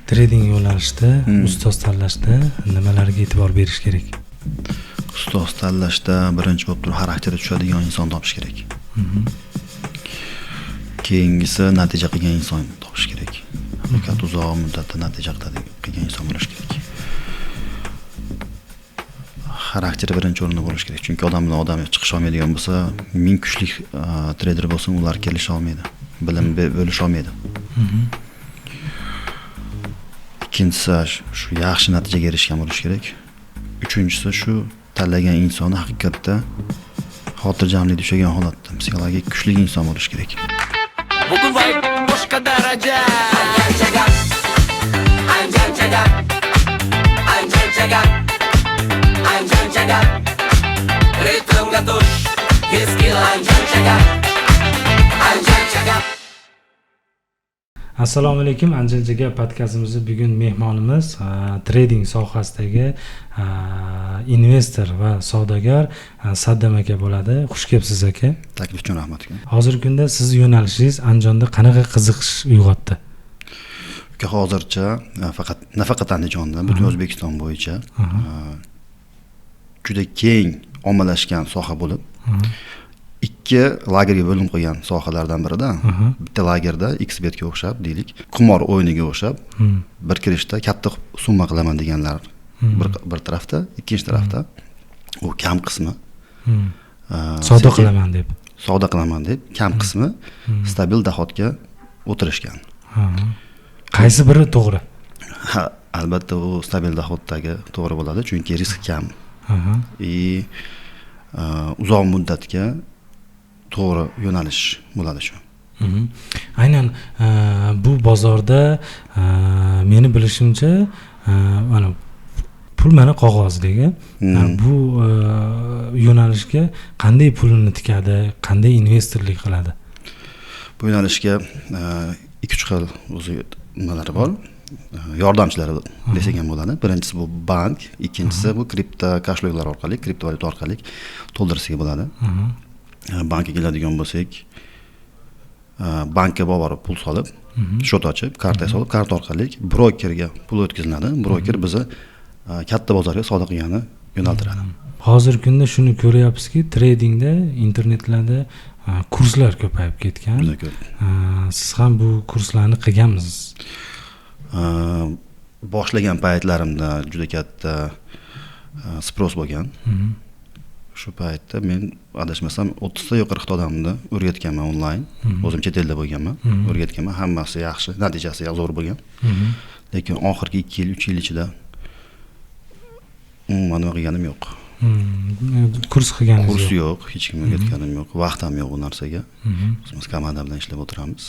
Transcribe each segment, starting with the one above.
Trading yo'nalishida ustoz tanlashda nimalarga e'tibor berish kerak? Ustoz tanlashda birinchi bo'lib turib xarakteri tushadigan inson topish kerak. Keyingisi natija qilgan inson topish kerak. Haqiqat uzoq muddatda natija qilgan inson bo'lishi kerak. Xarakteri birinchi o'rinda bo'lishi kerak. Chunki odam bilan odam chiqisha olmaydigan bo'lsa, ming kuchli treyder bo'lsin, ular kelisha olmaydi. Bilim bo'lisha olmaydi. Ikkinchisi shu yaxshi natijaga erishgan bo'lishi kerak. Uchinchisi shu tanlagan insoni haqiqatda xotirjamlik ushlagan holatda psixologik kuchli inson bo'lishi kerak. Bugun vibe boshqa daraja. Anjanchaga, Anjanchaga, Anjanchaga, Ritmga tush, his qil Anjanchaga, Anjanchaga. Assalomu alaykum, Anjanchaga podkastimizni bugun mehmonimiz trading sohasidagi investor va savdogar Saddam aka bo'ladi. Xush kelibsiz, aka. Taklif uchun rahmat, aka. Hozirgi kunda sizni yo'nalishingiz Andijonda qanaqa qiziqish uyg'otdi? Uka, hozircha faqat nafaqat Andijonda, butun O'zbekiston bo'yicha juda keng ommalashgan soha bo'lib, ikki lagerga bo'linib qolgan sohalardan birida. Bitta lagerda xbetga o'xshab, deylik, qimor o'yiniga o'xshab bir kirishda katta summa qilaman deganlar bir tarafda, ikkinchi tarafda u kam qismi savdo qilaman deb, savdo qilaman deb kam qismi stabil доход ga o'tirishgan. Qaysi biri to'g'ri? Ha, albatta u stabil доход dagi to'g'ri bo'ladi, chunki risk kam и uzoq muddatga to'g'ri yo'nalish bo'ladi shu. Aynan bu bozorda meni bilishimcha, mana pul mana qog'ozdagi. Bu yo'nalishga qanday pulini tikadi, qanday investorlik qiladi? Bu yo'nalishga ikki uch xil o'zi nimalari bor, yordamchilari desak ham bo'ladi. Birinchisi bu bank, ikkinchisi bu kripto кошелёк lar orqali, kriptovalyuta orqali to'ldirsak bo'ladi. Bankka keladigan bo'lsak, bankka borib pul solib, счёт ochib, karta solib, karta orqali brokerga pul o'tkaziladi. Broker bizni katta bozorga savdo qilgani yo'naltiradi. Hozirgi kunda shuni ko'ryapmizki, tradingda internetlarda kurslar ko'payib ketgan. Juda ko'p. Siz ham bu kurslarni qilganmisiz? Boshlagan paytlarimda juda katta спрос bo'lgan. Shu paytda men adashmasam 30 ta yo 40 ta odamni o'rgatganman onlayn. O'zim chet elda bo'lganman, o'rgatganman. Hammasi yaxshi, natijasi zo'r bo'lgan. Lekin oxirgi 2 yil, 3 yil ichida umuman nima qilganim yo'q. Kurs qilganingiz Kurs yo'q. yo'q, hech kim o'rgatganim yo'q, vaqt ham yo'q bu narsaga. O'zimiz komanda bilan ishlab o'tiramiz.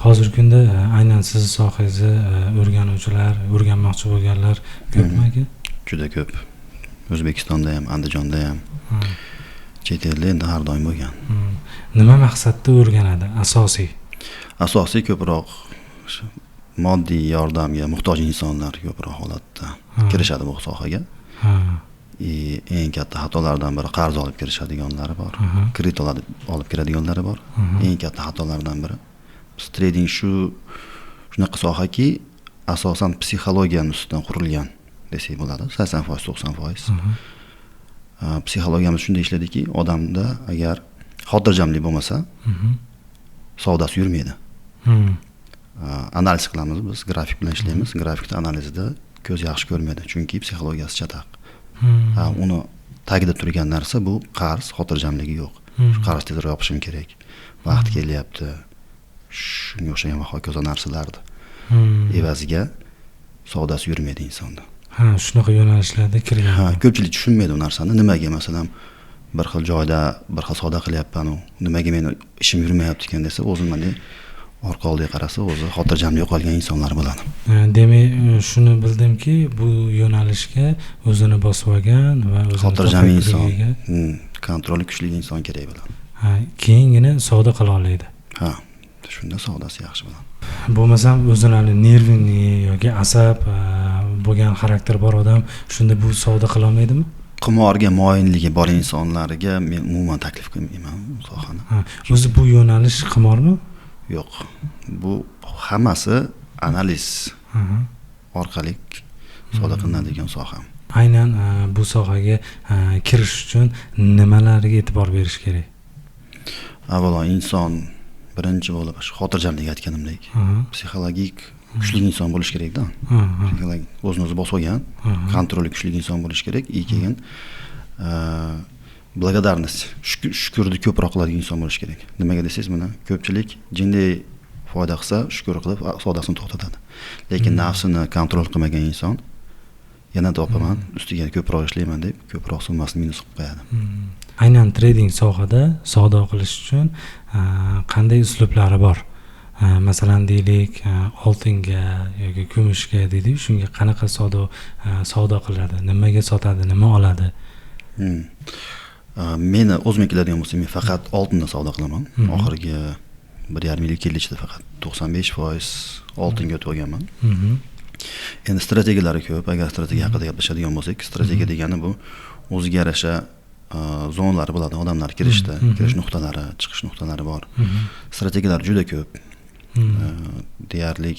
Hozirgi kunda aynan sizni sohangizni o'rganuvchilar, o'rganmoqchi bo'lganlar ko'pmi, aka? Juda ko'p, O'zbekistonda ham, Andijonda ham, chet elda endi har doim bo'lgan. Nima maqsadda o'rganadi asosiy? Asosiy ko'proq shu moddiy yordamga muhtoj insonlar ko'proq holatda kirishadi bu sohaga. И eng katta xatolardan biri qarz olib kirishadiganlari bor, kredit olib kiradiganlari bor. Eng katta xatolardan biri, biz trading shunaqa sohaki, asosan psixologiyani ustidan qurilgan desak bo'ladi, 80%, 90%. Psixologiyamiz shunday ishlaydiki, odamda agar xotirjamlik bo'lmasa, savdosi yurmaydi. Analiz qilamiz, biz grafik bilan ishlaymiz. Grafikni analizida ko'z yaxshi ko'rmaydi, chunki psixologiyasi chataq. Ha, uni tagida turgan narsa bu qarz, xotirjamligi yo'q. Shu qarz tezroq yopishim kerak, vaqt kelyapti, shunga o'xshagan va hokazo narsalarni evaziga savdosi yurmaydi insonda. Ha, shunaqa yo'nalishlarda kirgan. Ha, ko'pchilik tushunmaydi u narsani. Nimaga, masalan, bir xil joyda bir xil savdo qilyapmanu, nimaga meni ishim yurmayapti ekan desa, o'zi bunday orqa oldiga qarasa, o'zi xotirjamlik yo'qolgan insonlar bo'ladi. Demak, shuni bildimki, bu yo'nalishga o'zini bosib olgan va o'zini xotirjam inson, tafakkurga kontroli kuchli inson kerak bo'ladi. Ha, keyingina savdo qila oladi. Ha, shunda savdosi yaxshi bo'ladi. Bo'lmasam o'zini hali нервный yoki asab bo'lgan xarakter bor odam shunda bu savdo qilolmaydimi? Qimorga moyilligi bor insonlarga men umuman taklif qilmayman bu sohani. Ha, o'zi bu yo'nalish qimormi? Yo'q, bu hammasi analiz. Orqali savdo qilinadigan soha. Aynan bu sohaga kirish uchun nimalarga e'tibor berish kerak? Avvalo inson birinchi bo'lib shu xotirjamlik aytganimdek, psixologik kuchli inson bo'lish kerakda. Psixologik o'zini o'zi bosib olgan, kontroli kuchli inson bo'lish kerak. И keyin благодарность, shukurni ko'proq qiladigan inson bo'lish kerak. Nimaga desangiz, mana ko'pchilik jinday foyda qilsa, shukur qilib savdosini to'xtatadi. Lekin nafsini kontrol qilmagan inson yana topaman, ustiga ko'proq ishlayman deb ko'proq summasini minus qilib qo'yadi. Aynan trading sohada savdo qilish uchun qanday uslublari bor? Masalan, deylik, oltinga yoki kumushga deydik, shunga qanaqa savdo qiladi, nimaga sotadi, nima oladi? Meni o'zimga keladigan bo'lsa, men faqat oltinda savdo qilaman. Oxirgi 1,5 yil, 2 yil ichida faqat 95% oltinga o'tib olganman. Endi strategiyalari ko'p. Agar strategiya haqida gaplashadigan bo'lsak, strategiya degani bu o'ziga yarasha zonalari bo'ladi, odamlar kirishda, kirish nuqtalari, chiqish nuqtalari bor. Strategiyalar juda ko'p. Deyarli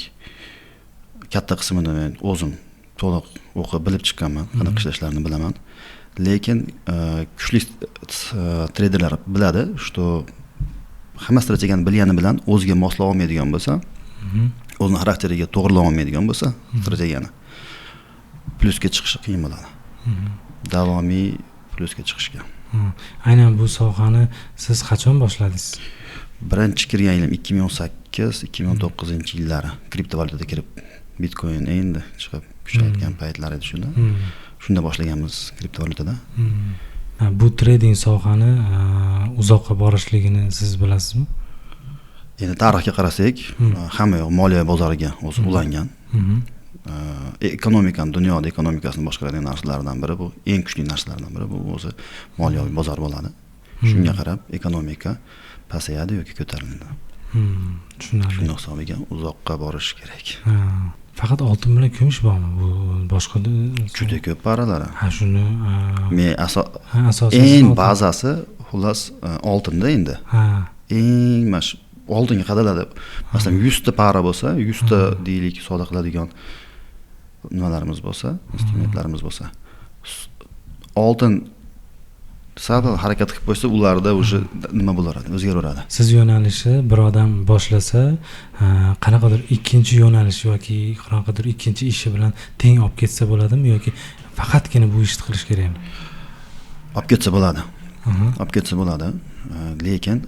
katta qismini men o'zim to'liq o'qib bilib chiqqanman, qanaqa ishlashlarini bilaman. Lekin kuchli treyderlar biladi, что hamma strategiyani bilgani bilan o'ziga moslay olmaydigan bo'lsa, o'zini xarakteriga to'g'rilay olmaydigan bo'lsa, strategiyani plyusga chiqishi qiyin bo'ladi. Davomiy plyusga chiqishga. Aynan bu sohani siz qachon boshladingiz? Birinchi kirgan yilim 2018, 2019 yillari kriptovalyutada kirib, bitcoin endi chiqib kuchayotgan paytlar edi shunda. Shunda boshlaganmiz kriptovalyutada. Bu trading sohani uzoqqa borishligini siz bilasizmi? Endi tarixga qarasak, hamma yoq moliya bozoriga o'zi ulangan. Ekonomikani, dunyoda ekonomikasini boshqaradigan narsalardan biri bu, eng kuchli narsalardan biri bu o'zi moliyaviy bozor bo'ladi. Shunga qarab ekonomika pasayadi yoki ko'tariladi. Tushunarli. Shuni hisobiga uzoqqa borish kerak. Faqat oltin bilan kumush bormi? Bu boshqa juda ko'p paralari. Ha, shuni men asosiy eng bazasi xullas oltinda endi. Eng mana shu oltinga qadaladi. Masalan, 100 ta para bo'lsa, 100 ta deylik savdo qiladigan nimalarimiz bo'lsa, instrumentlarimiz bo'lsa, oltin sal harakat qilib qo'ysa, ularda уже nima bo'laveradi, o'zgaraveradi. Siz yo'nalishi bir odam boshlasa, qanaqadir ikkinchi yo'nalish yoki qanaqadir ikkinchi ishi bilan teng olib ketsa bo'ladimi yoki faqatgina bu ishni qilish kerakmi? Olib ketsa bo'ladi. Olib ketsa bo'ladi. Lekin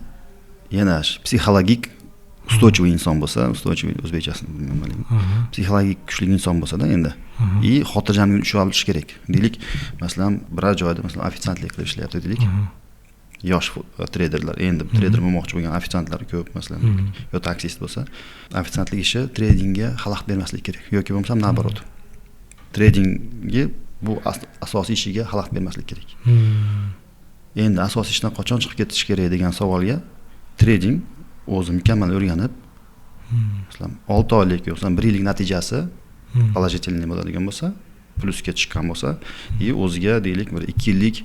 yana psixologik устойчивый inson bo'lsa, устойчивый o'zbekchasini bilmayman. Psixologik kuchli inson bo'lsa-da endi. И xotirjamlikni ushlab olish kerak. Deylik, masalan, biror joyda masalan ofitsiantlik qilib ishlayapti deylik. Yosh treyderlar, endi treyder bo'lmoqchi bo'lgan ofitsiantlar ko'p, masalan, yo taksist bo'lsa, ofitsiantlik ishi tradingga xalaqit bermaslik kerak yoki bo'lmasam наоборот. Tradingga bu asosiy ishiga xalaqit bermaslik kerak. Endi asosiy ishdan qachon chiqib ketish kerak degan savolga trading o'zi mukammal o'rganib, masalan, 6 oylik yoki 1 yillik natijasi положительный bo'ladigan bo'lsa, plyusga chiqqan bo'lsa, и o'ziga deylik bir 2 yillik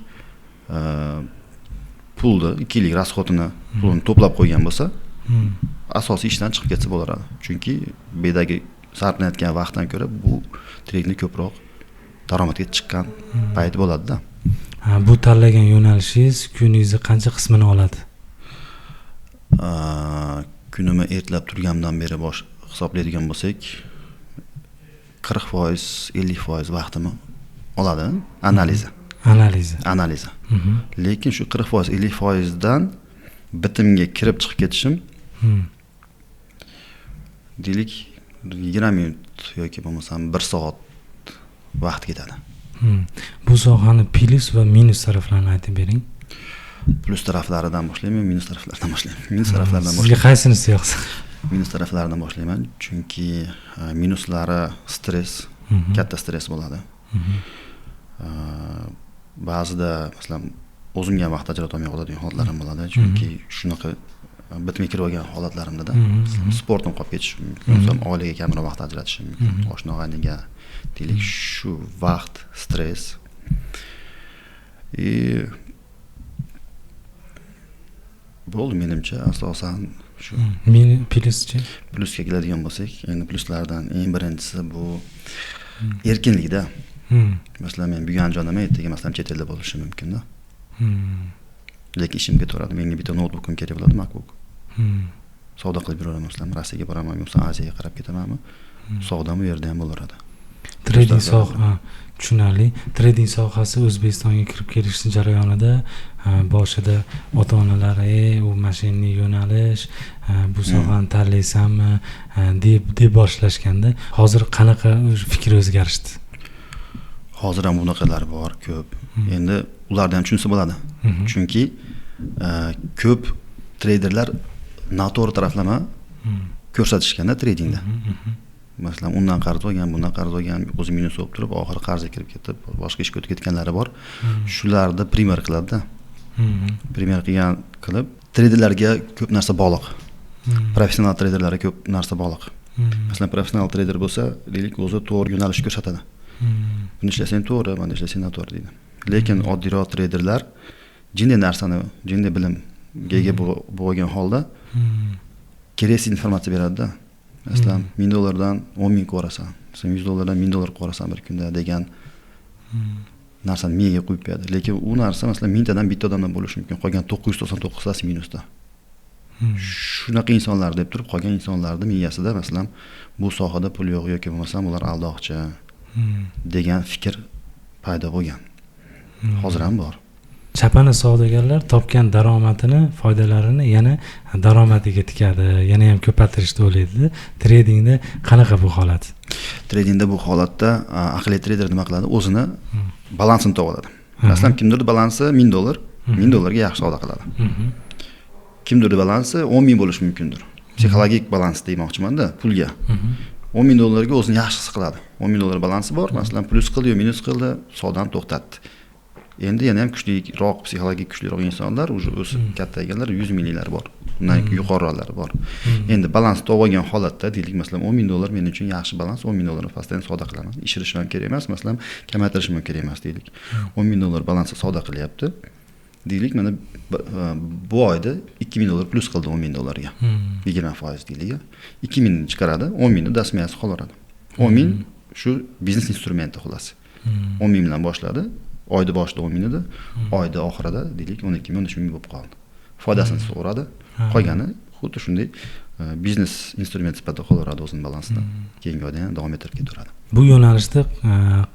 pulni, 2 yillik расход ini pulini to'plab qo'ygan bo'lsa, asosiy ishdan chiqib ketsa bo'laradi. Chunki bu yerdagi sarflanayotgan vaqtdan ko'ra bu tradingda ko'proq daromadga chiqqan payt bo'ladi-da. Bu tanlagan yo'nalishingiz kuningizni qancha qismini oladi? Kunimni ertalab turganimdan beri bosh hisoblaydigan bo'lsak, 40%, 50% vaqtimni oladi analizi. Analizi. Analizi. Lekin shu 40%, 50% dan bitimga kirib chiqib ketishim deylik 20 minut yoki bo'lmasam 1 soat vaqt ketadi. Bu sohani plyus va minus taraflarini aytib bering. Plyus taraflaridan boshlayman, minus taraflaridan boshlayman. Minus taraflaridan Sizga qaysinisi yoqsa? Minus taraflaridan boshlayman, chunki minuslari stress, katta stress bo'ladi. Ba'zida masalan o'zimga ham vaqt ajrata olmay qoladigan holatlarim bo'ladi, chunki shunaqa bitmay kirib olgan holatlarimda-da, sportim qolib ketishi mumkin, masalan oilaga kamroq vaqt ajratishim mumkin, qo'shni og'ayniga, deylik shu vaqt stress. И bo'ldi menimcha asosan Shu. Plyuschi? Plyusga keladigan bo'lsak, endi plyuslardan eng birinchisi bu erkinlikda. Masalan, men bugun Andijondaman, ertaga masalan chet elda bo'lishim mumkin-da. Lekin ishim ketaveradi. Menga bitta noutbukim kerak bo'ladi, MacBook. Savdo qilib yuraman, masalan, Rossiyaga boraman, yo'qsa Aziyaga qarab ketamanmi? Savdom u yerda ham bo'laveradi. Trading soha tushunarli. Trading sohasi O'zbekistonga kirib kelish jarayonida boshida ota-onalar u mashinani yo'nalish, bu sohani tanlaysanmi deb boshlashganda, hozir qanaqa fikr o'zgarishdi? Hozir ham bunaqalar bor, ko'p. Endi ularni ham tushunsa bo'ladi. Chunki ko'p treyderlar noto'g'ri taraflama ko'rsatishganda tradingda. Masalan, undan qarz olgan, bundan qarz olgan, o'zi minus bo'lib turib, oxiri qarzga kirib ketib, boshqa ishga o'tib ketganlari bor. Shularni primer qiladi-da. Primer qilib, treyderlarga ko'p narsa bog'liq. Professional treyderlarga ko'p narsa bog'liq. Masalan, professional treyder bo'lsa, deylik, o'zi to'g'ri yo'nalish ko'rsatadi. Buni ishlasang to'g'ri, buni ishlasang noto'g'ri deydi. Lekin oddiyroq treyderlar jinday narsani, jinday bilimga ega bo'lgan holda keraksiz informatsiya beradi-da. Masalan, $1000 dan 10,000 ko'rasan, sen $100 dan $1000 ko'rasan bir kunda degan narsani miyaga qo'yib beradi. Lekin u narsa masalan 1000 tadan bitta odamdan bo'lishi mumkin, qolgan 999tasi minusda. Shunaqa insonlar deb turib, qolgan insonlarning miyasida masalan bu sohada pul yo'q yoki bo'lmasam ular aldoqchi degan fikr paydo bo'lgan. Hozir ham bor. Chapana savdogarlar topgan daromadini, foydalarini yana daromadiga tikadi, yana ham ko'paytirishni o'ylaydi. Tradingda qanaqa bu holat? Tradingda bu holatda aqlli treyder nima qiladi? O'zini balansini topadi. Masalan, kimdir balansi $1000, $1000 ga yaxshi savdo qiladi. Kimdir balansi 10,000 bo'lishi mumkindir. Psixologik balans demoqchiman-da, pulga. $10,000 ga o'zini yaxshi his qiladi. $10,000 balansi bor, masalan, plyus qildi yo minus qildi, savdoni to'xtatdi. Endi yana ham kuchliroq, psixologik kuchliroq insonlar, уже o'sib kattayganlar, 100 minglar bor. Undan yuqoriroqlari bor. Endi balans topgan holatda, deylik, masalan, $10,000 men uchun yaxshi balans, $10,000 pastdan savdo qilaman. Ishirishim ham kerak emas, masalan, kamaytirishim ham kerak emas, deylik. $10,000 balansda savdo qilyapti. Deylik, mana bu oyda $2,000 plyus qildi $10,000 ga. 20% deylik. 2,000 chiqaradi, 10,000 ni dastmiyasi qolaveradi. 10,000 shu biznes instrumenti xullas. 10,000 bilan boshladi. Oyda boshida 10,000 edi, oyda oxirida deylik 12,000, 13,000 bo'lib qoldi. Foydasini so'radi. Qolgani xuddi shunday biznes instrument sifatida qolaveradi o'zining balansida. Keyingi oyda ham davom ettirib ketaveradi. Bu yo'nalishda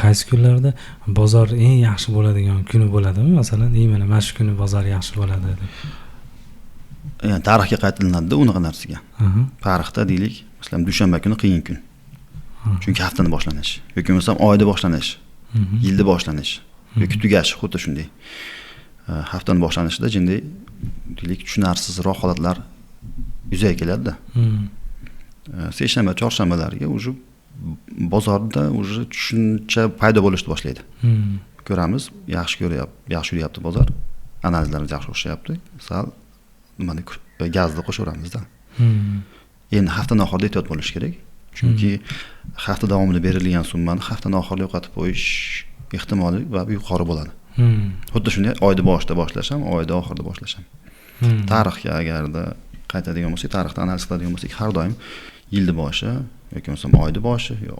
qaysi kunlarda bozor eng yaxshi bo'ladigan kuni bo'ladimi? Masalan, mana shu kuni bozor yaxshi bo'ladi deb. Ya'ni tarixga qaytilinadi unaqa narsaga. Tarixda deylik, masalan, dushanba kuni qiyin kun. Chunki haftani boshlanishi yoki bo'lmasam oyda boshlanishi, yilda boshlanishi yoki tugashi xuddi shunday. Haftani boshlanishida jinday deylik tushunarsizroq holatlar yuzaga keladi-da. Seshanba, chorshanbalarga уже bozorda уже tushuncha paydo bo'lishni boshlaydi. Ko'ramiz, yaxshi ko'ryapti, yaxshi yuryapti bozor. Analizlarimiz yaxshi o'xshayapti. Sal nimani gazni qo'shaveramizda. Endi haftani oxirida ehtiyot bo'lish kerak. Chunki hafta davomida berilgan summani haftani oxirida yo'qotib qo'yish ehtimoli va yuqori bo'ladi. Xuddi shunday oyda boshida boshlash ham, oyda oxirida boshlash ham. Tarixga agarda qaytadigan bo'lsak, tarixda analiz qiladigan bo'lsak, har doim yilni boshi yoki bo'lmasam oyni boshi yo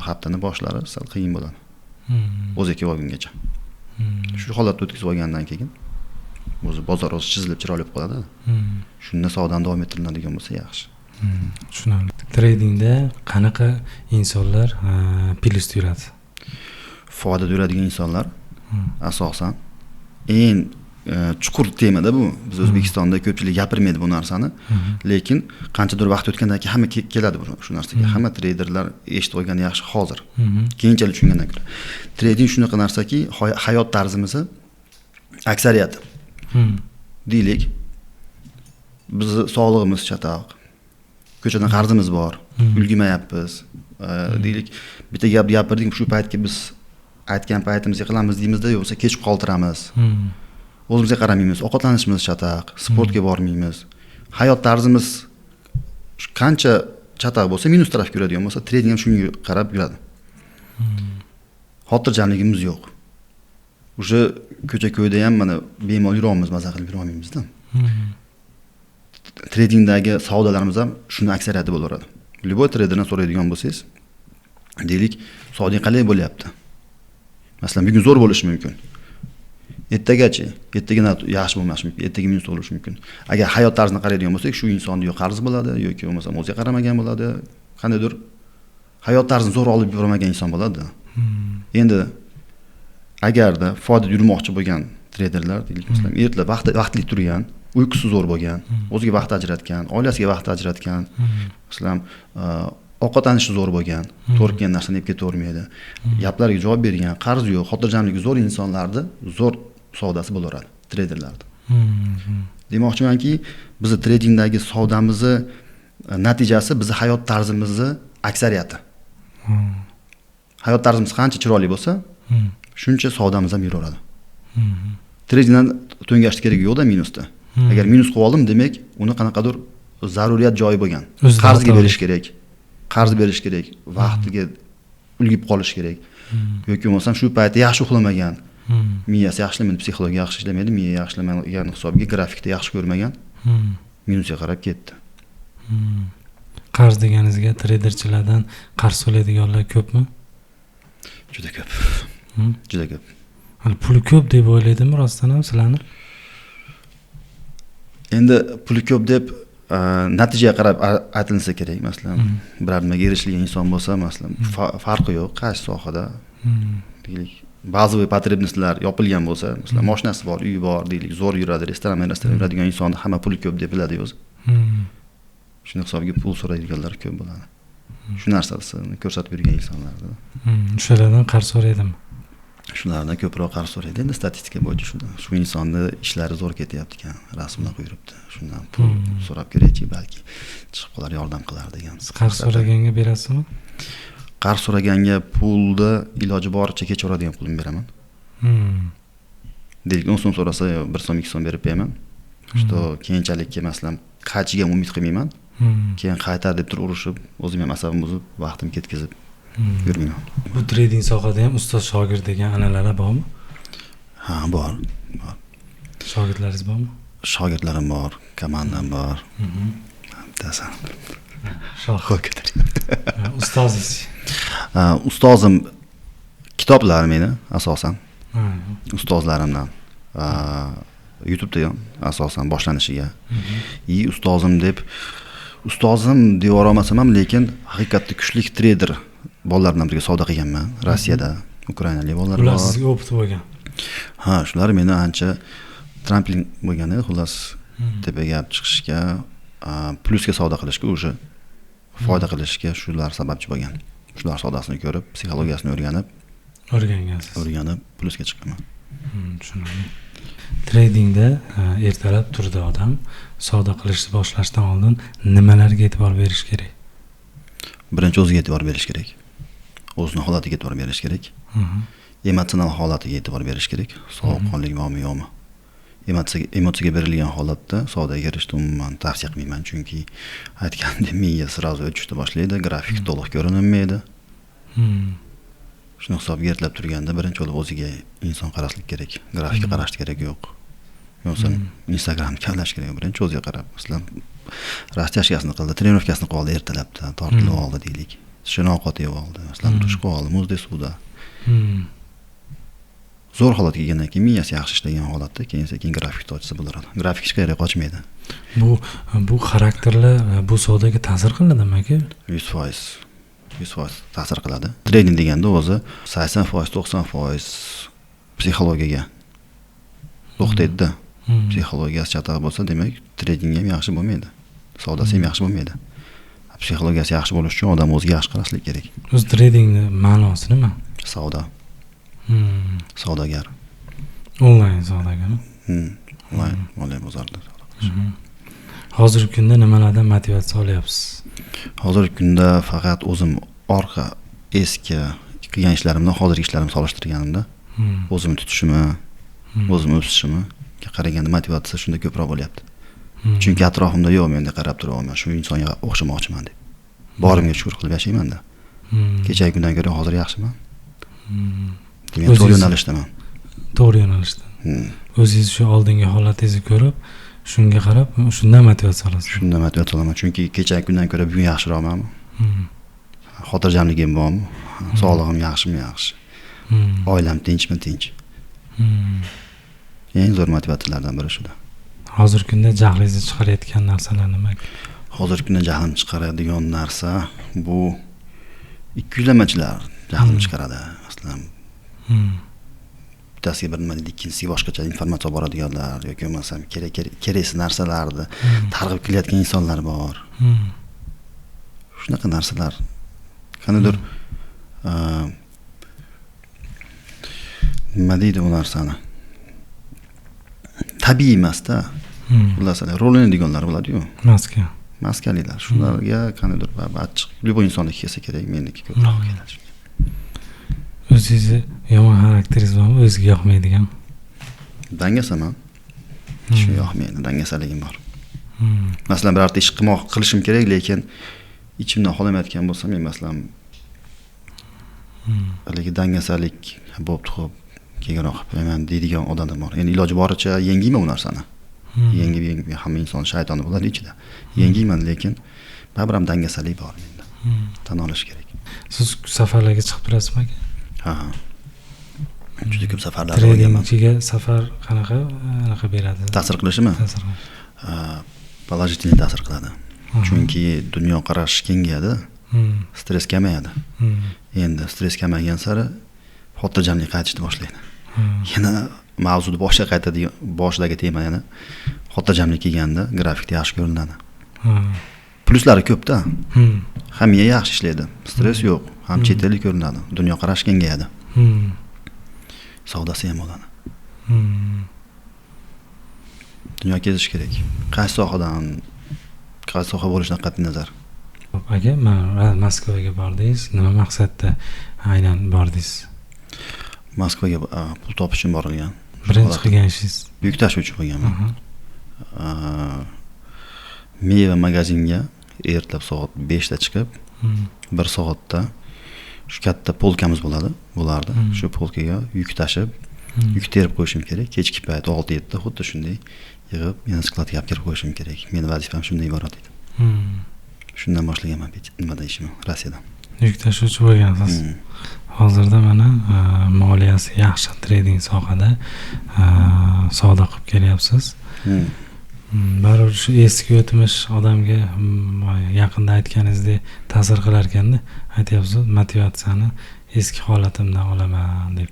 haftani boshlari sal qiyin bo'ladi. O'zi kelib olgungacha. Shu holatni o'tkazib olgandan keyin o'zi bozor o'zi chizilib chiroyli bo'lib qoladi. Shunda savdoni davom ettiriladigan bo'lsa yaxshi. Tushunarli. Tradingda qanaqa insonlar plyusda yuradi? Foydada yuradigan insonlar asosan eng chuqur temada bu. Biz O'zbekistonda ko'pchilik gapirmaydi bu narsani. Lekin qanchadir vaqt o'tgandan keyin hamma keladi shu narsaga. Hamma treyderlar eshitib olgani yaxshi hozir. Keyinchalik tushungandan ko'ra. Trading shunaqa narsaki, hayot tarzimizni aksariyati. Deylik, bizni sog'lig'imiz chatoq, ko'chadan qarzimiz bor, ulgurmayapmiz. Deylik, bitta gap gapirdik, shu paytga biz aytgan paytimizga qilamiz deymizda, yo'qsa kech qoltiramiz. O'zimizga qaramaymiz, ovqatlanishimiz chataq, sportga bormaymiz. Hayot tarzimiz qancha chataq bo'lsa, minus tarafga yuradigan bo'lsa, trading ham shunga qarab yuradi. Xotirjamligimiz yo'q. O'sha ko'cha-ko'yda ham mana bemalol yura olmaymiz, maza qilib yura olmaymizda. Tradingdagi savdolarimiz ham shuni aksariyati bo'laveradi. Любой treyderdan so'raydigan bo'lsangiz, deylik, savdong qalay bo'lyapti? Masalan, bugun zo'r bo'lishi mumkin. Ertagachi, ertaga yaxshi bo'lmashi mumkin, ertaga minus bo'lishi mumkin. Agar hayot tarzini qaraydigan bo'lsak, shu insonni yo qarz bo'ladi, yoki bo'lmasam o'ziga qaramagan bo'ladi, qandaydir hayot tarzini zo'r olib bormagan inson bo'ladi. Endi agarda foyda yurmoqchi bo'lgan treyderlar, deylik, masalan, ertalab vaqtli turgan, uyqusi zo'r bo'lgan, o'ziga vaqt ajratgan, oilasiga vaqt ajratgan, masalan, ovqatlanishi zo'r bo'lgan, to'g'ri kelgan narsani yeb ketavermaydi, gaplarga javob bergan, qarzi yo'q, xotirjamligi zo'r insonlarni zo'r savdosi bo'laveradi treyderlarda. Demoqchimanki, bizni tradingdagi savdamizni natijasi bizni hayot tarzimizni aksariyati. Hayot tarzimiz qancha chiroyli bo'lsa, shuncha savdamiz ham yuraveradi. Tradingdan to'ngashni keragi yo'qda minusda. Agar minus qilib oldim, demak, uni qanaqadir zaruriyat joyi bo'lgan. Qarzga berish kerak. Qarz berish kerak, vaqtiga ulgib qolish kerak. Yoki bo'lmasam shu paytda yaxshi uxlamagan, miyasi yaxshi ishlamaydi, psixologiya yaxshi ishlamaydi, miya yaxshi ishlamagan hisobiga grafikda yaxshi ko'rmagan, minusga qarab ketdi. Qarz deganingizga treyderchilardan qarz so'raydiganlar ko'pmi? Juda ko'p. Juda ko'p. Hali puli ko'p deb o'ylaydimi rostdan ham sizlarni? Endi puli ko'p deb natijaga qarab aytilsa kerak. Masalan, biror nimaga erishilgan inson bo'lsa, masalan, farqi yo'q, qaysi sohada, deylik, bazaviy потребностьlar yopilgan bo'lsa, masalan, mashinasi bor, uyi bor, deylik, zo'r yuradi, restoran yuradigan insonni hamma puli ko'p deb biladi o'zi. Shuni hisobiga pul so'raydiganlar ko'p bo'ladi. Shu narsasini ko'rsatib yurgan insonlarda. O'shalardan qarz so'raydimi? Shulardan ko'proq qarz so'raydi. Endi statistika bo'yicha shu insonni ishlari zo'r ketyapti ekan, rasmlar qo'yibdi. Shundan pul so'rab kerakchi, balki chiqib qolar, yordam qilar degan. Qarz so'raganga berasizmi? Qarz so'raganga pulni iloji boricha kechiradigan pulimni beraman. Deylik, 10 so'm so'rasa, 1 so'm, 2 so'm berib qo'yaman. Что keyinchalik masalan, qaytishiga ham umid qilmayman. Keyin qaytar deb turib urushib, o'zim ham asabim buzib, vaqtim ketkazib yurmayman. Bu trading sohada ham ustoz shogird degan analar bormi? Ha, bor, bor. Shogirdlaringiz bormi? Shogirdlarim bor, komandam bor. Bittasi. Shoh. Ustozingiz? Ustozim kitoblar meni asosan. Ustozlarimdan. YouTube'da ham asosan boshlanishiga. И ustozim deb ustozim deb olmasam ham, lekin haqiqatda kuchli treyder bolalar bilan birga savdo qilganman Rossiyada, ukrainalik bolalar bor. Ular sizga опыт bo'lgan. Ha, shular meni ancha tramplin bo'lgan edi, xullas tepaga olib chiqishga, plyusga savdo qilishga, уже foyda qilishga shular sababchi bo'lgan. Shular savdosini ko'rib, psixologiyasini o'rganib, o'rgangansiz. O'rganib plyusga chiqqanman. Tushunarli. Tradingda ertalab turdi odam, savdo qilishni boshlashdan oldin nimalarga e'tibor berish kerak? Birinchi o'ziga e'tibor berish kerak. O'zini holatiga e'tibor berish kerak. Emotsional holatiga e'tibor berish kerak. Sovuqqonlik bormi yo'qmi? Emotsiyaga berilgan holatda savdoga kirishni umuman tavsiya qilmayman, chunki aytgandek miya сразу o'chishni boshlaydi, grafik to'liq ko'rinmaydi. Shuni hisobga ertalab turganda birinchi bo'lib o'ziga inson qarashlik kerak, grafikka qarashni kerak yo'q. Yo'qsa Instagramni kavlash kerak, birinchi o'ziga qarab, masalan, rastяжкasini qildi, trenirovkasini qildi ertalabda, tortilib oldi deylik. Shirin ovqat yeb oldi, masalan, dush qilib oldi, muzdek suvda. Zo'r holatga kelgandan keyin miyasi yaxshi ishlagan holatda keyin sekin grafikni ochsa bo'ladi. Grafik hech qayerga qochmaydi. Bu xarakterlar bu savdoga ta'sir qiladimi aka? 100%. 100% ta'sir qiladi. Trading deganda o'zi 80%, 90% psixologiyaga to'xtaydi. Psixologiyasi chatoq bo'lsa, demak, trading ham yaxshi bo'lmaydi. Savdosi ham yaxshi bo'lmaydi. Psixologiyasi yaxshi bo'lish uchun odam o'ziga yaxshi qarashlik kerak. O'zi tradingni ma'nosi nima? Savdo. Savdogar. Onlayn savdogarmi? Onlayn, moliya bozorida savdo qilish. Hozirgi kunda nimalardan motivatsiya olyapsiz? Hozirgi kunda faqat o'zim orqa eski qilgan ishlarimdan hozirgi ishlarimni solishtirganimda o'zimni tutishimni, o'zimni o'sishimni qaraganda motivatsiya shunda ko'proq bo'lyapti. Chunki atrofimda yo'q, menda qarab turaman, shu insonga o'xshamoqchiman deb. Borimga shukur qilib yashayman-da. Kechagi kundan ko'ra hozir yaxshiman. Demak, to'g'ri yo'nalishdaman. To'g'ri yo'nalishda. O'zingiz shu oldingi holatingizni ko'rib, Shunga qarab, shundan motivatsiya olasiz. Shundan motivatsiya olaman, chunki kechagi kundan ko'ra bugun yaxshiroqmanmi? Xotirjamligim bormi? Sog'lig'im yaxshimi? Yaxshi. Oilam tinchmi? Tinch. Eng zo'r motivatsiyalardan biri shuda. Hozirgi kunda jahlingizni chiqarayotgan narsalar nima? Hozirgi kunda jahlim chiqaradigan narsa bu ikkiyuzlamachilar jahlim chiqaradi. Masalan, bittasiga bir nima deydi, ikkinchisiga boshqacha informatsiya boradiganlar yoki bo'lmasam keraksiz narsalarni targ'ib qilayotgan insonlar bor. Shunaqa narsalar qandaydir nima deydi u narsani? Tabiiy emasda. Xullas, rol o'ynaydiganlar bo'ladi-yu. Maska. Maskalilar. Shularga qandaydir achchiq, любой insonniki kelsa kerak, meniki ko'proq keladi. O'zingizni yomon xarakteringiz bormi, o'ziga yoqmaydigan? Dangasaman. Shu yoqmaydi, dangasaligim bor. Masalan, birorta ish qilishim kerak, lekin ichimdan xohlamayotgan bo'lsam, men masalan haligi dangasalik bo'pti, xo'p, keyinroq qilib qo'yaman deydigan odamlar bor. Endi iloji boricha yengiyman u narsani. Yengib hamma inson shaytoni bo'ladi ichida. Yengiyman, lekin baribir ham dangasalik bor menda. Tan olish kerak. Siz safarlarga chiqib turasizmi aka? Ha. Juda ko'p safarlar bo'lganman. Tradingchiga safar qanaqa anaqa beradi? Ta'sir qilishimi? Ta'sir qiladi. Положительный ta'sir qiladi. Chunki dunyoqarash kengayadi, stress kamayadi. Endi stress kamaygan sari xotirjamlik qaytishni boshlaydi. Yana mavzuni boshiga qaytadigan, boshidagi tema yana xotirjamlik kelganda grafikda yaxshi ko'rinadi. Pluslari ko'p-da. Ham miya yaxshi ishlaydi, stress yo'q, ham chet ellik ko'rinadi, dunyoqarash kengayadi. Savdosi ham bo'ladi. Dunyo kezish kerak. Qaysi sohadan, qaysi soha bo'lishidan qat'iy nazar. Aka, mana Moskvaga bordingiz, nima maqsadda aynan bordingiz? Moskvaga pul topish uchun borilgan. Birinchi qilgan ishingiz? Yuk tashuvchi bo'lganman. Meva magazinga ertalab soat 5 da chiqib, 1 soatda shu katta polkamiz bo'ladi, bo'lardi. Shu polkaga yuk tashib, yuk terib qo'yishim kerak. Kechki payt 6-7 da xuddi shunday yig'ib, yana skladga olib kirib qo'yishim kerak. Meni vazifam shundan iborat edi. Shundan boshlaganman nimada ishimni, Rossiyada. Yuk tashuvchi bo'lgansiz. Hozirda mana moliyasi yaxshi trading sohada savdo qilib kelyapsiz. Baribir shu eski o'tmish odamga yaqinda aytganingizdek ta'sir qilar ekanda, aytyapsiz motivatsiyani eski holatimdan olaman deb.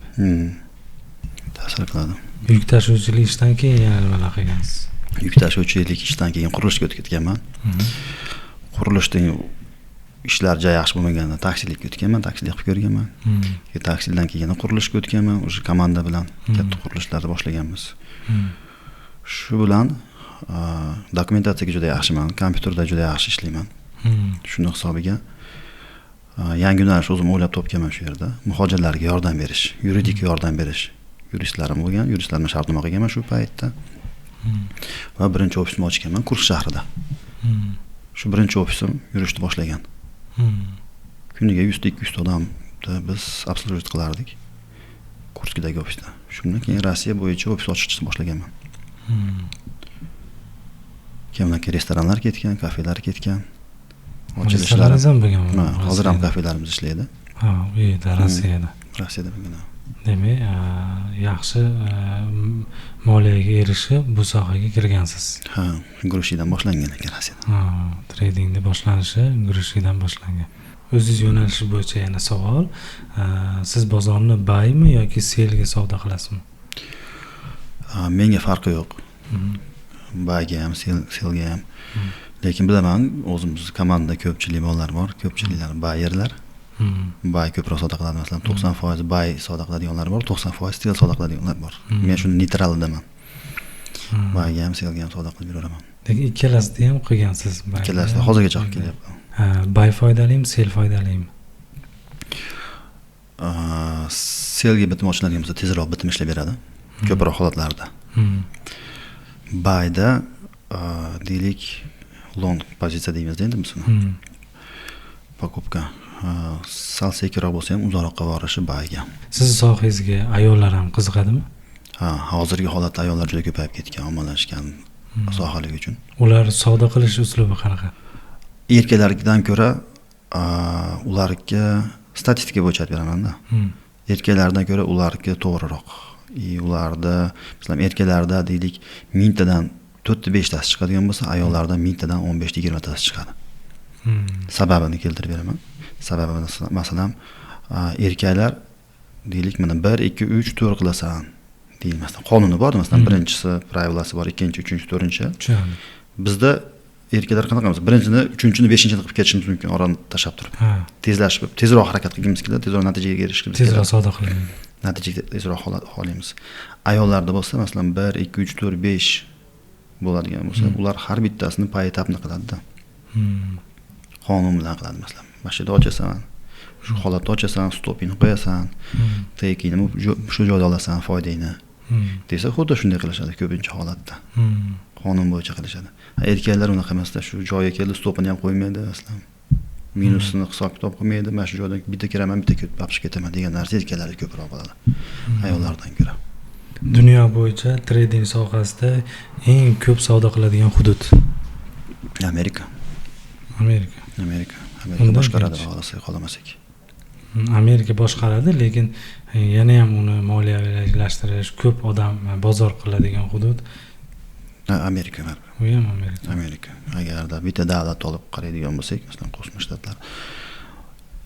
Ta'sir qiladi. Yuk tashuvchilik ishdan keyin yana nimalar qilgansiz? Yuk tashuvchilik ishdan keyin qurilishga o'tib ketganman. Qurilishdan ishlar juda yaxshi bo'lmaganda taksilikka o'tganman, taksilik qilib ko'rganman. Keyin taksidan keyin qurilishga o'tganman, o'sha komanda bilan katta qurilishlarni boshlaganmiz. Shu bilan dokumentatsiyaga juda yaxshiman, kompyuterda juda yaxshi ishlayman. Shuni hisobiga yangi yo'nalish o'zim o'ylab topganman shu yerda. Muhojirlarga yordam berish, yuridik yordam berish. Yuristlarim bo'lgan, yuristlar bilan shartnoma qilganman shu paytda. Va birinchi ofisimni ochganman Kursk shahrida. Shu birinchi ofisim yurishni boshlagan. Kuniga 100-200 odamni biz обслуживать qilardik Kurskdagi ofisda. Shundan keyin Rossiya bo'yicha ofis ochishni boshlaganman. Keyin restoranlar ketgan, kafelar ketgan. Restoranlar ham bo'lganmi? Hozir ham kafelarimiz ishlaydi. Ha, u yerda Rossiyada. Rossiyada bo'lgan. Demak, yaxshi moliyaga erishib bu sohaga kirgansiz. Ha, guruchlikdan boshlangan ekan Rossiyada. Ha, tradingda boshlanishi guruchlikdan boshlangan. O'zingiz yo'nalishi bo'yicha yana savol. Siz bozorni buymi yoki sellga savdo qilasizmi? Menga farqi yo'q. Buyga ham, sellga ham. Lekin bilaman, o'zimiz komandada ko'pchilik bolalar bor, ko'pchiliklar buyerlar. Buy ko'proq savdo qiladi, masalan, 90% buy savdo qiladiganlar bor, 90% sell savdo qiladiganlar bor. Men shuni neytralidaman. Buyga ham, sellga ham savdo qilib yuraman. Lekin ikkalasida ham qilgansiz. Ikkalasida hozirgacha qilib kelyapman. Buy foydalimi, sell foydalimi? Sellga bitim ochiladigan bo'lsa tezroq bitim ishlab beradi. Ko'proq holatlarda. Buyda deylik long pozitsiya deymiz endi biz uni. Покупка sal sekinroq bo'lsa ham uzoqroqqa borishi buyga. Siz sohangizga ayollar ham qiziqadimi? Ha, hozirgi holatda ayollar juda ko'payib ketgan, ommalashgan. Sohaligi uchun. Ular savdo qilish uslubi qanaqa? Erkaklardan ko'ra ularga statistika bo'yicha aytib beraman-da. Erkaklardan ko'ra ularga to'g'riroq. Ularda, masalan, erkaklarda deylik 1000 tadan 4-5 tasi chiqadigan bo'lsa, ayollarda 1000 tadan 15-20 tasi chiqadi. Sababini keltirib beraman. Sababi masalan, erkaklar deylik mana 1 2 3 4 qilasan deylik, masalan, qonuni bor, masalan, birinchisi правилasi bor, ikkinchi, uchinchi, to'rtinchi. Bizda erkaklar qanaqamiz? Birinchini, uchinchini, beshinchini qilib ketishimiz mumkin, orani tashlab turib. Tezlashib, tezroq harakat qilgimiz keladi, tezroq natijaga erishgimiz keladi. Tezroq savdo qilamiz. Natijaga tezroq xohlaymiz. Ayollarda bo'lsa, masalan, 1 2 3 4 5 bo'ladigan bo'lsa, ular har bittasini поэтапно qiladi-da. Qonun bilan qiladi, masalan. Mana shu yerda ochasan, shu holatda ochasan, stopingni qo'yasan, take'ingni shu joyda olasan, foydangni. Desa, xuddi shunday qilishadi ko'pincha holatda. Qonun bo'yicha qilishadi. Erkaklar unaqa emasda, shu joyga keldi, stopini ham qo'ymaydi, masalan. Minusini hisob kitob qilmaydi, mana shu joydan bitta kiraman, bitta kirib ketaman degan narsa erkaklarda ko'proq bo'ladi ayollardan ko'ra. Dunyo bo'yicha trading sohasida eng ko'p savdo qiladigan hudud Amerika. Amerika. Amerika. Amerika boshqaradi, xohlasak, xohlamasak. Amerika boshqaradi, lekin yana ham uni moliyalashtirish, ko'p odam bozor qiladigan hudud Amerika. U ham Amerika. Amerika. Agarda bitta davlat olib qaraydigan bo'lsak, masalan, Qo'shma Shtatlar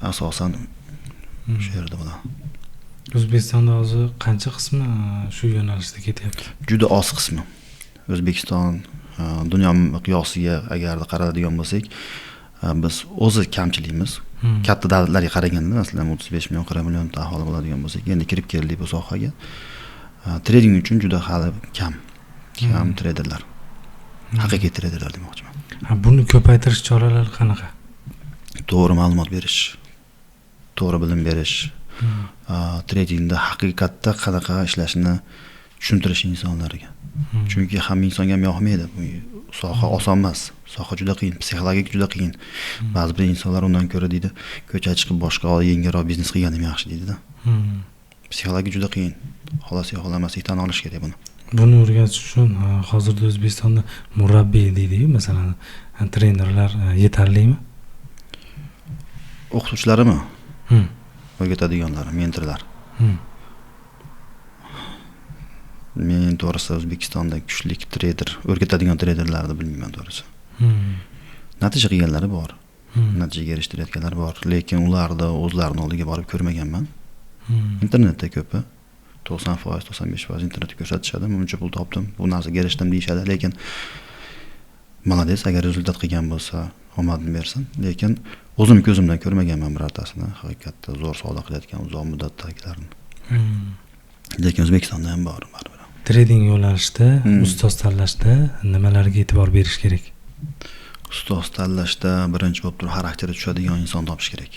asosan shu yerda bo'ladi. O'zbekistonda hozir qancha qismi shu yo'nalishda ketyapti? Juda oz qismi. O'zbekiston dunyo miqyosiga agarda qaraladigan bo'lsak, biz o'zi kamchiligimiz. Katta davlatlarga qaraganda, masalan, 35 million, 40 million aholi bo'ladigan bo'lsak, endi kirib keldik bu sohaga. Trading uchun juda hali kam. Kam treyderlar. Haqiqiy treyderlar demoqchiman. Buni ko'paytirish choralari qanaqa? To'g'ri ma'lumot berish, to'g'ri bilim berish, tradingda haqiqatda qanaqa ishlashini tushuntirish insonlarga. Chunki hamma insonga ham yoqmaydi. Bu soha oson emas. Soha juda qiyin, psixologik juda qiyin. Ba'zi bir insonlar undan ko'ra deydi, ko'chaga chiqib boshqa yengilroq biznes qilganim yaxshi deydi-da. Psixologik juda qiyin. Xohlasak, xohlamasak tan olish kerak buni. Buni o'rgatish uchun hozirda O'zbekistonda murabbiy deydi-yu, masalan, trenerlar yetarlimi? O'qituvchilarimi? O'rgatadiganlar, mentorlar. Men to'g'risi O'zbekistonda kuchli treyder, o'rgatadigan treyderlarni bilmayman to'g'risi. Natija qilganlari bor. Natijaga erishtirayotganlar bor, lekin ularni o'zlarini oldiga borib ko'rmaganman. Internetda ko'pi 90%, 95% internetda ko'rsatishadi. Buncha pul topdim, bu narsaga erishdim deyishadi, lekin молодец, agar rezultat qilgan bo'lsa, omadini bersin. Lekin o'zim ko'zimdan ko'rmaganman birortasini, haqiqatda zo'r savdo qilayotgan uzoq muddatdagilarni. Lekin O'zbekistonda ham bor baribir. Trading yo'nalishida ustoz tanlashda nimalarga e'tibor berish kerak? Ustoz tanlashda birinchi bo'lib turib xarakteri tushadigan inson topish kerak.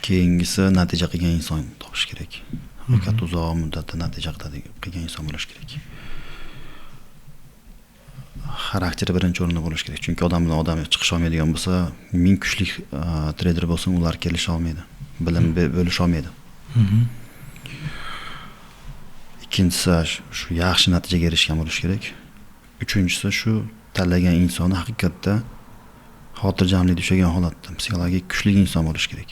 Keyingisi natija qilgan inson topish kerak. Haqiqatda uzoq muddatda natija qilgan inson bo'lish kerak. Xarakteri birinchi o'rinda bo'lish kerak. Chunki odam bilan odam chiqisha olmaydigan bo'lsa, ming kuchli treyder bo'lsin, ular kelisha olmaydi. Bilim bo'lisha olmaydi. Ikkinchisi shu yaxshi natijaga erishgan bo'lish kerak. Uchinchisi shu tanlagan insoni haqiqatda xotirjamlik tushagan holatda psixologik kuchli inson bo'lish kerak.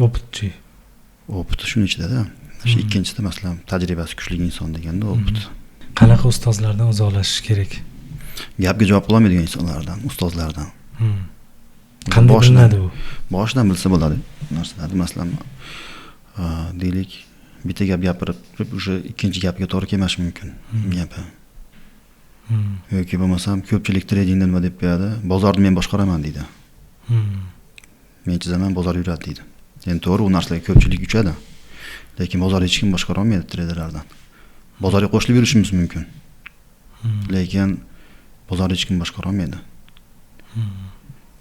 Opitchi. Opiti shuning ichida-da. Shu ikkinchisida masalan tajribasi kuchli inson deganda opit. Qanaqa ustozlardan uzoqlashish kerak? Gapga javob qila olmaydigan insonlardan, ustozlardan. Qanday bilinadi u? Boshidan bilsa bo'ladi narsalarni. Masalan, deylik, bitta gap gapirib turib, o'sha ikkinchi gapga to'g'ri kelmashi mumkin gapi. Yoki bo'lmasam ko'pchilik tradingda nima deb qo'yadi? Bozorni men boshqaraman deydi. Men chizaman, bozor yuradi deydi. Endi to'g'ri, u narsalarga ko'pchilik uchadi. Lekin bozorni hech kim boshqara olmaydi treyderlardan. Bozorga qo'shilib yurishimiz mumkin. Lekin bozorni hech kim boshqara olmaydi.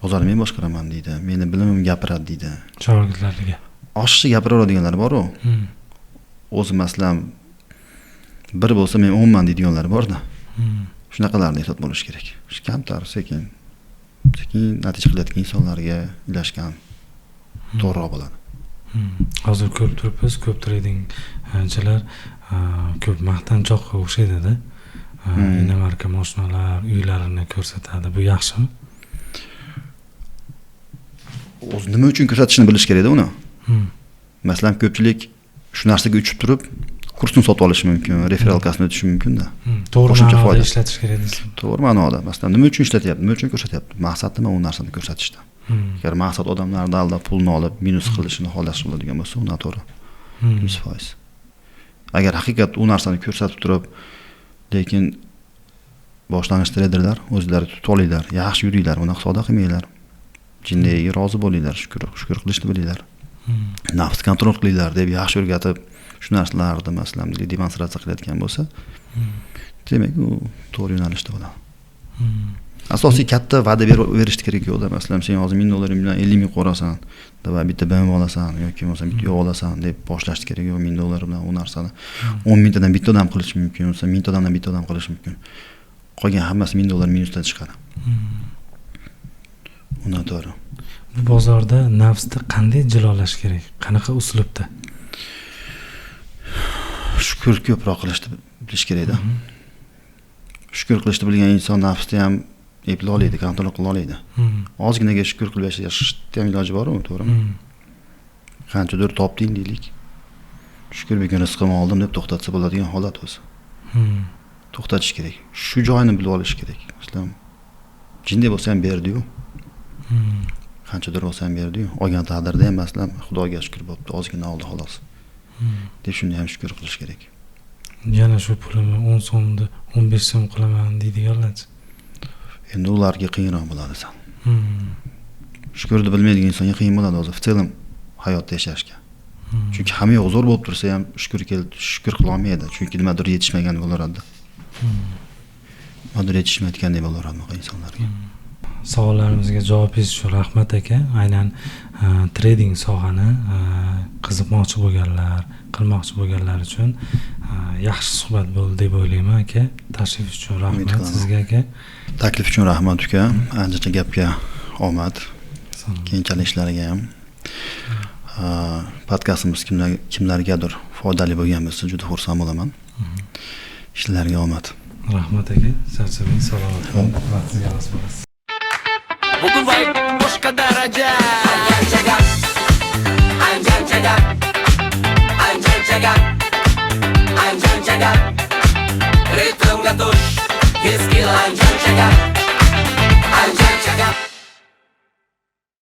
Bozorni men boshqaraman deydi. Meni bilimim gapiradi deydi. Shogirdlarga. Oshiqcha gapiraveradiganlar bor-u. O'zi masalan bir bo'lsa men 10man deydiganlar bor-da. Shunaqalarni ehtiyot bo'lish kerak. Shu kamtar, sekin sekin natija qilayotgan insonlarga ilashgan to'g'riroq bo'ladi. Hozir ko'rib turibmiz, ko'p tradingchilar ko'p maqtanchoqqa o'xshaydida. Inomarka mashinalar, uylarini ko'rsatadi. Bu yaxshimi? O'zi nima uchun ko'rsatishini bilish kerakda uni. Masalan, ko'pchilik shu narsaga uchib turib kursini sotib olishi mumkin, referalkasini o'tishi mumkin-da. To'g'ri ma'noda ishlatish kerak deysiz. To'g'ri ma'noda. Masalan, nima uchun ishlatyapti, nima uchun ko'rsatyapti? Maqsad nima u narsani ko'rsatishda? Agar maqsad odamlarni aldab pulni olib minus qilishini xohlash bo'ladigan bo'lsa, u noto'g'ri. 100%. Agar haqiqat u narsani ko'rsatib turib, lekin boshlang'ich treyderlar o'zlari tutib olinglar, yaxshi yuringlar, unaqa savdo qilmanglar. Jindagiga rozi bo'linglar, shukr qilishni bilinglar. Nafs kontrol qilinglar deb yaxshi o'rgatib, shu narsalarni masalan demonstratsiya qilayotgan bo'lsa, demak u to'g'ri yo'nalishda bo'ladi. Asosiy katta va'da berishni kerak yo'qda. Masalan, sen hozir $1000 bilan 50 ming qo'rasan, va bitta BMW olasan yoki bo'lmasa bitta uy olasan deb boshlash kerak yo'q. $1000 bilan u narsani 10 mingtadan bitta odam qilish mumkin, bo'lmasa 1000 odamdan bitta odam qilish mumkin. Qolgan hammasi $1000 minusdan chiqadi. U noto'g'ri. Bu bozorda nafsni qanday jilolash kerak? Qanaqa uslubda? Shukr ko'proq qilishni bilish kerakda. Shukr qilishni bilgan inson nafsni ham eplay oladi, kontrol qila oladi. Ozginaga shukr qilib yashashni ham iloji bor-ku, to'g'rimi? Qanchadir topding deylik. Shukr, bugun rizqimni oldim deb to'xtatsa bo'ladigan holat o'zi. To'xtatish kerak. Shu joyini bilib olish kerak. Masalan, jinday bo'lsa ham berdi-yu. Qanchadir bo'lsa ham berdi-yu. Olgan taqdirda ham masalan, Xudoga shukr bo'pti, ozgina oldi xolos. Deb shuni ham shukr qilish kerak. Yana shu pulimni 10 so'mni 15 so'm qilaman deydiganlar. Endi ularga qiyinroq bo'ladi san. Shukrni bilmaydigan insonga qiyin bo'ladi o'zi, в целом hayotda yashashga. Chunki hamma yo'q zo'r bo'lib tursa ham shukr qila olmaydi. Chunki nimadir yetishmagan bo'laveradi. Nimadir yetishmayotgandek bo'laveradi bunaqa insonlarga. Savollarimizga javobingiz uchun rahmat aka. Aynan trading sohani qiziqmoqchi bo'lganlar, qilmoqchi bo'lganlar uchun yaxshi suhbat bo'ldi deb o'ylayman aka. Tashrif uchun rahmat sizga aka. Taklif uchun rahmat uka. Anchacha gapga omad. Keyinchalik ishlariga ham. Podkastimiz kimlargadir foydali bo'lgan bo'lsa juda xursand bo'laman. Ishlarga omad. Rahmat aka. Charchamang, salomat bo'ling. Vaqtingizga rozi bo'lasiz. Bugun vibe boshqa daraja. Anjanchaga, anjanchaga, anjanchaga, ritmga tush, his qil anjanchaga.